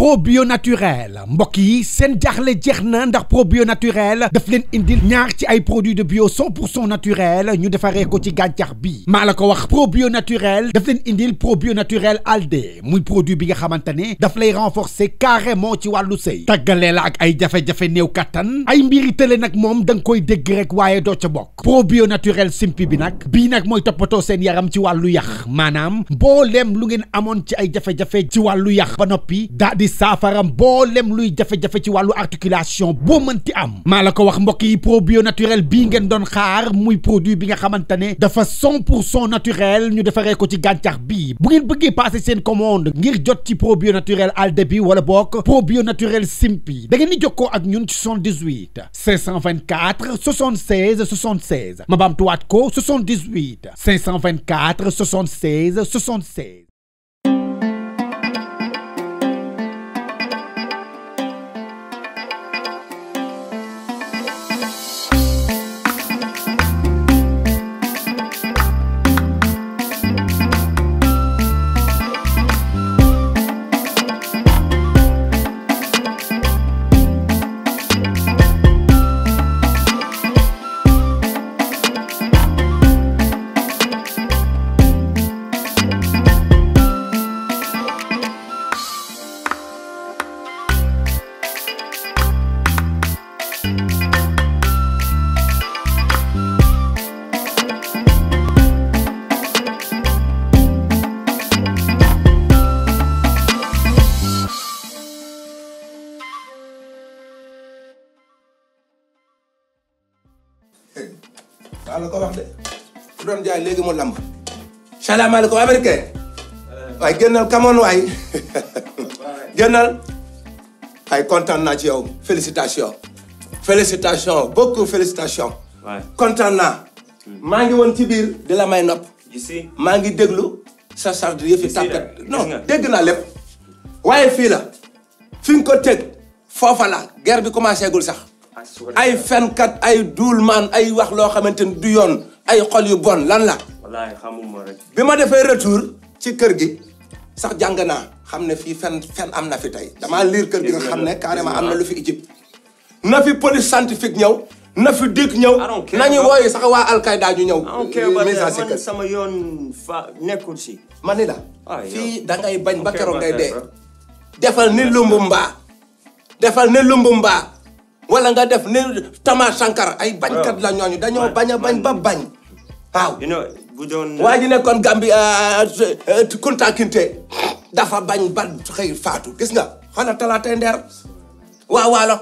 probio naturel mbokk yi seen jaaxle jeex na ndax probio naturel daf leen indil ñaar ci ay produits de bio 100% naturel ñu defaree ko ci gàncax bi maa la ko wax probio naturel daf leen indil probio naturel alde muy produit bi nga xamante ne daf lay renforcer carrément ci wàllu sëy tàggalee la ak ay jafe-jafe néew kattan ay mbiri tële nag moom da nga koy dégg rek waaye doo ca bokk probio naturel simpi bi nag bii nag mooy toppatoo seen yaram ci wàllu yax maanaam mbooleem lu ngeen amoon ci ay jafe-jafe ci wàllu yax ba noppi daa di saafara mbooleem luy jafe-jafe ci wàllu articulation boo mënti am maa la ko wax mbokk yi probio naturel bii ngeen doon xaar muy produit bi nga xamante ne dafa 100% naturel ñu defaree ko ci gàncax bi bu ngeen bëggee passer seen commande ngir jot ci probio naturel alde bi wala bokk probio naturel simpi da ngeen di jokkoo ak ñun ci 78 524 76 76 ma baamtuwaat ko 78 524 76 76. waaw la ko wax de ku doon jaay léegi mu lamb salaamaaleykum américain waaye génnal kamoon waay génnal ay kontaan naa ci yow félicitation beaucoup félicitation kontaan naa maa ngi woon ci biir di la may nopp maa ngi déglu sa sardi yëfi tàppat non dégg naa lépp waaye fii la fi nga ko teg foofa la guerre bi commencé gul sax ay fenkat ay duulmaan ay wax loo xamante ni du yoon ay xol yu bon lan la. wallaahi xamuma rek. bi ma defee retour ci kër gi sax jàng naa xam ne fii fen am na fi tey damaa liir kër gi nga xam ne carrément am na lu fi Égypte na fi police scientifique ñëw na fi dikk ñëw. nañu wooyi sax waa Al-Qaïda ñu ñëw. man sama yoon fa nekkul si. ma ni la. fii da ngay bañ ba keroog ngay dee. defal ni lumbu mbaa. wala nga def ne Thomas Sankara ay bañkat la ñooñu dañoo bañ a bañ ba bañ waaw. bu doon waa ji nekkoon Gambie Kunta Kinte dafa bañ ba xëy faatu gis nga xoolal talaatay ndeer waaw waalo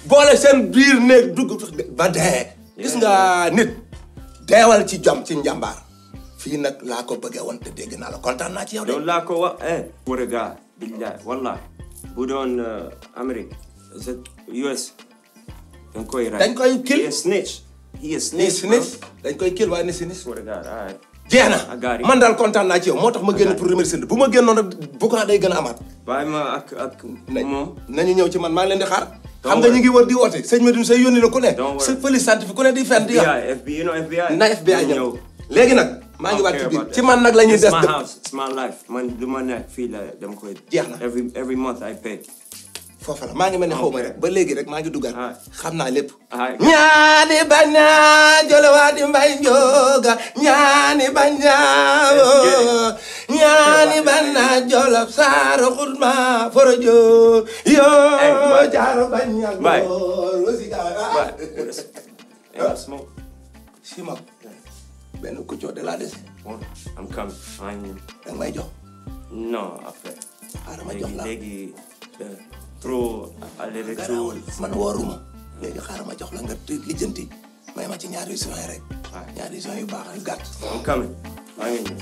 boole seen biir néeg dugg ba dee gis nga nit deewal ci jom ci njàmbaar fii nag laa ko bëggee woon te dégg naa la kontaan naa ci yow de. loolu laa ko wax wërëgaa billahi wallahi bu doon Amérique US dañ koy kil he is snitch dañ koy kil waaye ni si nis jeex na man daal kontaan naa ci yow moo tax ma génn pour remercier bu ma génnoon rek bu ko day gën a amaat bàyyi ma ak moom nañu ñëw ci man maa ngi leen di xaar xam nga ñu ngi wër di woote sëñ Medoune say yónni na ku ne sa police scientifique ku ne di fenn di FBI na FBI ñëw léegi nag maa ngi waat ci biir ci man nag la ñuy des it's my life man du ma nekk fii la dama koy jeex na every month I pay foofa la maa ngi mel ne xaw ma rek ba léegi rek maa ngi duggaat xam naa lépp ñaani baña jolowaadi mbay njoga ñaani baña jolof saaro xutma forojo yo jaaro baña sima benn kuccoo de la dese I'm coming danga may jox non après xaaral ma jox la léegi trop aller-retour man wooruma léegi xaaral ma jox la nga lijjanti may ma ci ñaari émission rek ñaari émission yu baax yu gàtt I'm coming maa ngi ñëw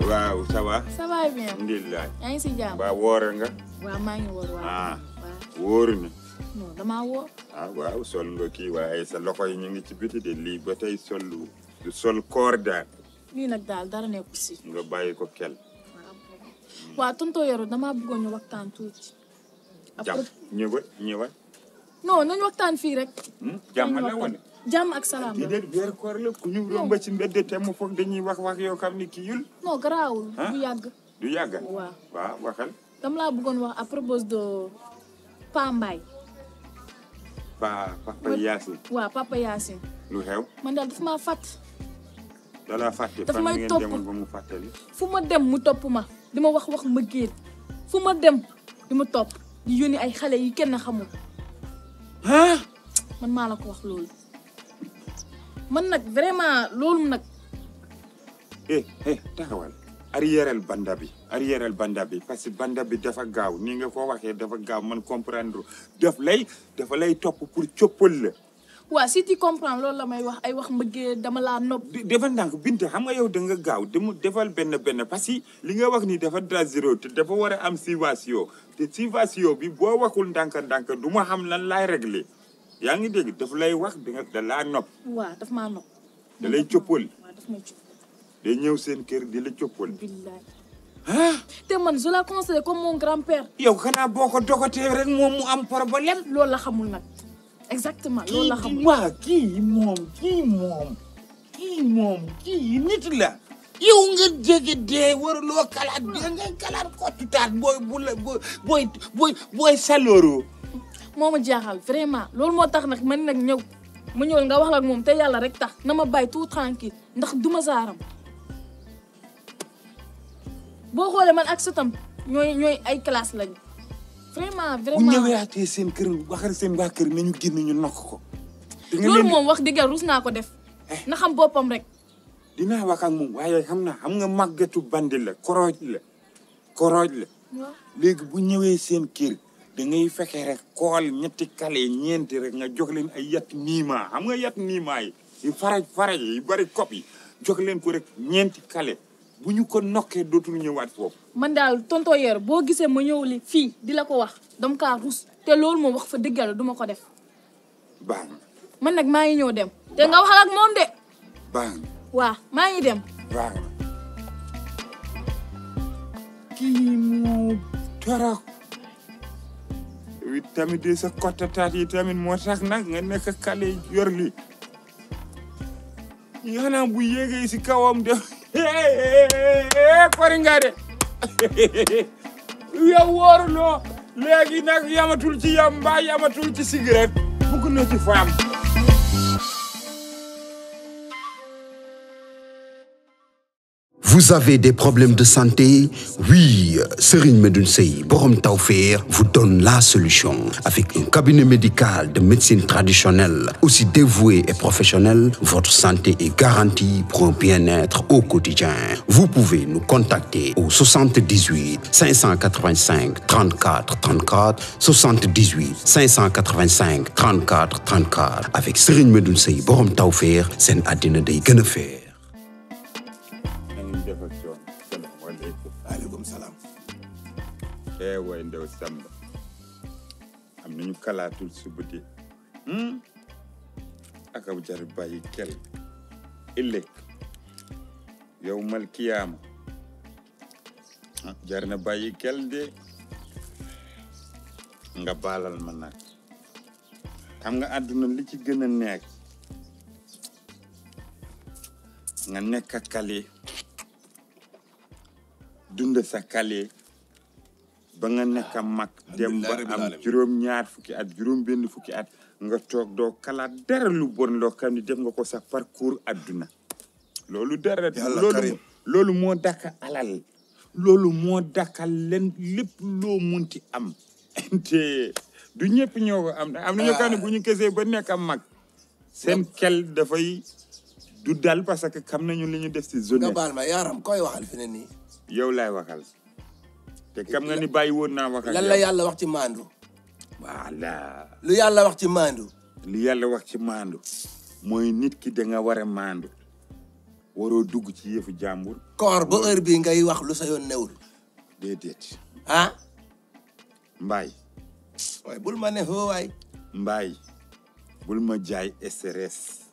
waaw ça va. ça va bien. alhamdulilah. yaa ngi si jàmm. waaw woor nga. waaw maa ngi woor waaw. wóoru na. non damaa woor. waaw sol nga kii waaye sa loxo yi ñu ngi ci biti de lii ba tey sol koor daal. lii nag daal dara nekku si. nga bàyyi ko kel. waaw tonton Yoro damaa bëggoon ñu waxtaan tuuti. jàpp ñëwal. non nañ waxtaan fii rek. jàmm la woon. jàmm ak salaam la. déedéet weer koor la ku ñu romb ci mbedd te mu foog dañuy wax yoo xam ni kii yul. non garaawul du yàgg. du yàgg. waaw waxal. dama laa bëggoon wax à propos de Pa Mbaye. Papa Yacine. waaw Papa Yacine. lu xew. man daal dafa maa fàtt. dala fàtte dafa fan may ngeen topp demoon ba mu fàttali. fu ma dem mu topp ma di ma wax ma génn fu ma dem di ma topp di yónni ay xale yi kenn xamul. man maa la ko wax loolu. man nag vraiment loolu nag. taxawal. arrièreal banda bi parce que banda bi dafa gaaw ni nga ko waxee dafa gaaw man comprendre dafa lay topp pour coppal la. waaw si tu comprends loolu la may wax ay wax mbëggee dama laa nopp. defal ndànk Binta xam nga yow da nga gaaw defal benn parce que li nga wax ni dafa dangereux te dafa war a am situation te situation bi boo waxul ndànk du ma xam lan laay régler yaa ngi dégg daf lay wax da laa nopp. waaw daf maa nopp. da lay coppal. waaw daf may coppal. day ñëw seen kër di la coppal. billaay. te man je la considère comme mon grand-père. yow xanaa boo ko dogatee rek moom mu am problème. loolu la xamul nag. exactement loolu la xamul. waa kii nit la. yow nga jege dee waruloo kalaat bi nga kalaat kottu taat booy salooro. moo ma jaaxal vraiment loolu moo tax nag man nag ñëw ma ñëwal nga wax la ak moom te yàlla rek tax na ma bàyyi tout tranquille ndax duma saaram boo xoolee man ak satam ñooy ay classe lañu vraiment. bu ñëwaatee seen kër waxal seen waa kër nañu génn ñu nokk ko. loolu moom wax dëgg rus naa ko def. na xam boppam rek. dinaa wax ak moom waaye xam nga màggatu bandi la korooj la. waaw léegi bu ñëwee seen kër da ngay fexe rek kool ñetti kale ñeenti rek nga jox leen ay yat niima xam nga yat niima yi faraj yi bari kop yi jox leen ko rek ñeenti kale bu ñu ko nokkee dootul ñëwaat foofu. man daal tonton Yoro boo gisee ma ñëw li fii di la ko wax dama kaa rus te loolu moom wax fa dëggal duma ko def. baax na. man nag maa ngi ñëw dem. te nga waxal ak moom de. baax na. waaw maa ngi dem. baax na. kii moo torok. tamit de sa kottataat yi tamit moo tax nag nga nekk kale yor li xanaa bu yéegee si kawam def kori nga de yow wóoruloo léegi nag yamatul ci yamba yamatul ci cigarette bugg na ci faam. Vous avez des problèmes de santé? Oui, Serigne Medoune Sey Borom Tawfekh vous donne la solution. Avec un cabinet médical de médecine traditionnelle, aussi dévoué et professionnel, votre santé est garantie pour un bien-être au quotidien. Vous pouvez nous contacter au 78 585 34 34, 78 585 34 34. Avec Serigne Medoune Sey Borom Tawfekh, seen àddina day gën a feer. Waaleykum salaam. Way ndew Samba am nañu kalaatul suba de akaw jar bàyyi kel ëllëg yow mal kiyaama jar na bàyyi kel de nga baalal ma nag xam nga àdduna li ci gën a nekk nga nekk kale dund sa kale ba nga nekk mag dem ba am juróom-ñaar fukki at juróom-benn fukki at nga toog doo kalaat dara lu bon loo xam ne def nga ko sa parcours adduna loolu dara loolu moo dàkka alal loolu moo dàkkal leen lépp loo munti am te du ñëpp ñoo ko am na ñoo xam ne bu ñu kesee ba nekk am mag seen kel dafay du dal parce que xam nañu li ñu def si zone. nga baal ma yaaram koy waxal fi ne nii. yow laay waxal te xam nga ni bàyyi woon naa waxal. lan la yàlla wax ci maandu. voilà. lu yàlla wax ci maandu. li yàlla wax ci maandu mooy nit ki da nga war a maandu waroo dugg ci yëfu jàmbur. koor ba heure bii ngay wax lu sa yoon newul. déedéet. ah. Mbaay. waaye bul ma ne hoo waay. Mbaay bul ma jaay SRS.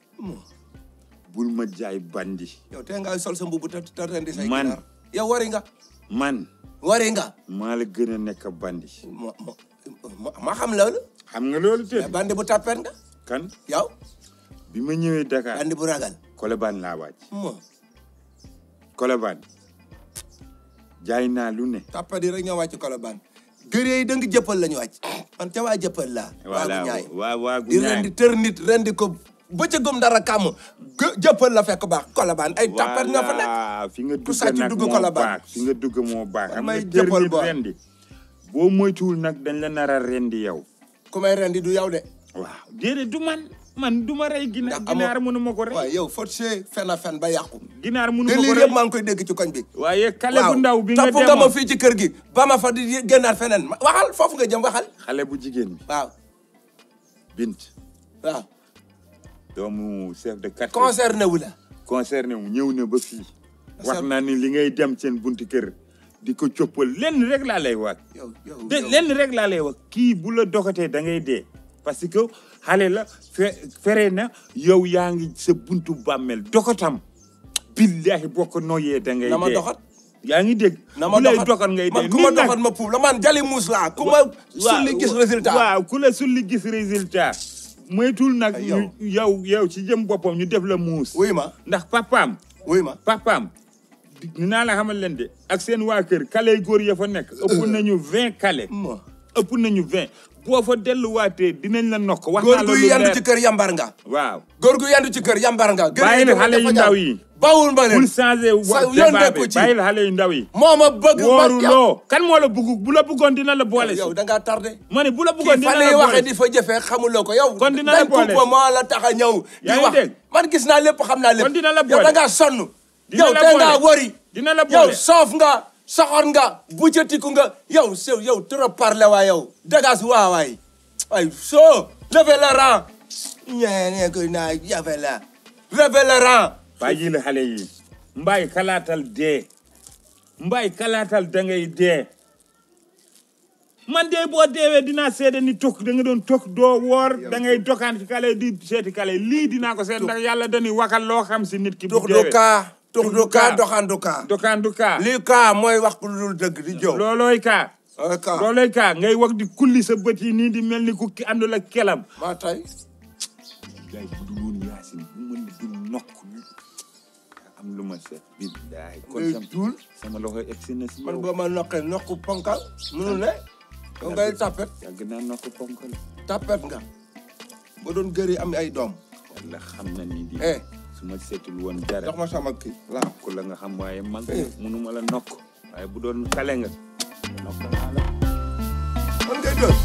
bul ma jaay bandi. yow te nga sol sa mbubu te rendi say man ginaar. yow wari nga. man. wari nga. maa la gën a nekk bandi. ma xam loolu. xam nga loolu te bandi bu tapet nga kan yow bi ma ñëwee Dakar bandi bu ragal Colobane laa wàcc mo Colobane jaay naa lu ne tapet yi rek ñoo wàcc Colobane gëree yi da nga jëppal la ñu wàcc man ca waa jëppal laa waagu ñaay waagu di rendi tër nit rendi ko bëccëgum dara kàmm jëppal la fekk baax Colobane ay tapet nga fa nekk fi nga ku sàcc dugg Colobane fi nga dugg moo baax xam nga may tër jëppal nit bo rendi boo moytuwul nag dañ la nar a rendi yow ku may rendi du yow de waaw déedéet du man du ma rey ginaar mënu ma ko rey waaw yow fot see fen a fen ba yàqu ginaar mënu ma te ko lii rey yëpp maa ngi koy dégg ci koñ bi waaye kale bu ndaw bi nga topp nga ma fii ci kër gi ba ma fa di génnaat feneen waxal foofu nga jëm waxal xale bu jigéen bi waaw Bint waaw doomu chef de quartier concerné wu la concerné wu ñëw na ba fii wax naa ni li ngay dem seen bunti kër di ko coppal lenn rek laa lay wax lenn rek laa lay wax kii bu la doxatee da ngay dee parce que xale la fere na yow yaa ngi sa buntu bàmmeel doxatam billahi boo ko noyyee da ngay dee na ma doxat yaa ngi dégg na ma doxat ngay dee man ku ma doxat ma puub la man jali muus laa ku ma sulli gis résultat waaw ku la sulli gis résultat moytul nag yow ci jëm boppam ñu def la muus wuy ma ndax papaam dinaa la xamal leen de ak seen waa kër kale góor ya fa nekk ëpp nañu 20 kale ëpp nañu 20 boo fa delluwaatee dinañ la nokk wax naa la lu leer góor gu yandu ci kër yambar nga waaw góor gu yandu ci kër yambar nga bàyyil xale yu ndaw yi bawul ma leen bul changé débat bi bàyyil xale yu ndaw yi moo ma bëgg wóoruloo kan moo la bëgg bu la bëggoon dina la boole yow da ngaa tardé ma ne bu la bëggoon dina la boole boole waxee di fa jëfee xamuloo ko yow kon dina la boole moo la tax a ñëw di wax man gis naa lépp xam naa lépp kon dina la boole yow da ngaa sonn yow da ngaa wari dina la boole yow soof nga soxor nga buccatiku nga yow trop parlé waa yow dagas waa waay so levez le rang ñe koy naa jafe la levez le rang bàyyi la xale yi mbaay kalaatal dee mbaay kalaatal da ngay dee man de boo deewee dinaa seede ni tok da nga doon tok doo woor da ngay dokaan ci kale di seeti kale lii dinaa ko seet ndax yàlla dañuy wakal loo xam si nit ki bu deewee tux du kaa doxaan du kaa lii kaa mooy wax ku dul dëgg di jow loolooy kaa loolooy kaa ngay wax di kulli sa bët yi nii di mel ni ku ki àndul ak kelam ba tey yaay bu du woon yaasin bu mën di du nokk am lu ma seet billaay kon sama loxo egsi na si man boo ma noqee nokku ponkal mënul ne ko ngay tapet yàgg naa nokku ponkal tapet nga ba doon gëri am ay doom walla xam na ni di su ma seetul woon dara dox ma sama kii la ko la nga xam waaye mag mënuma la nokk waaye bu doon kale nga nokk naa la man ngay doon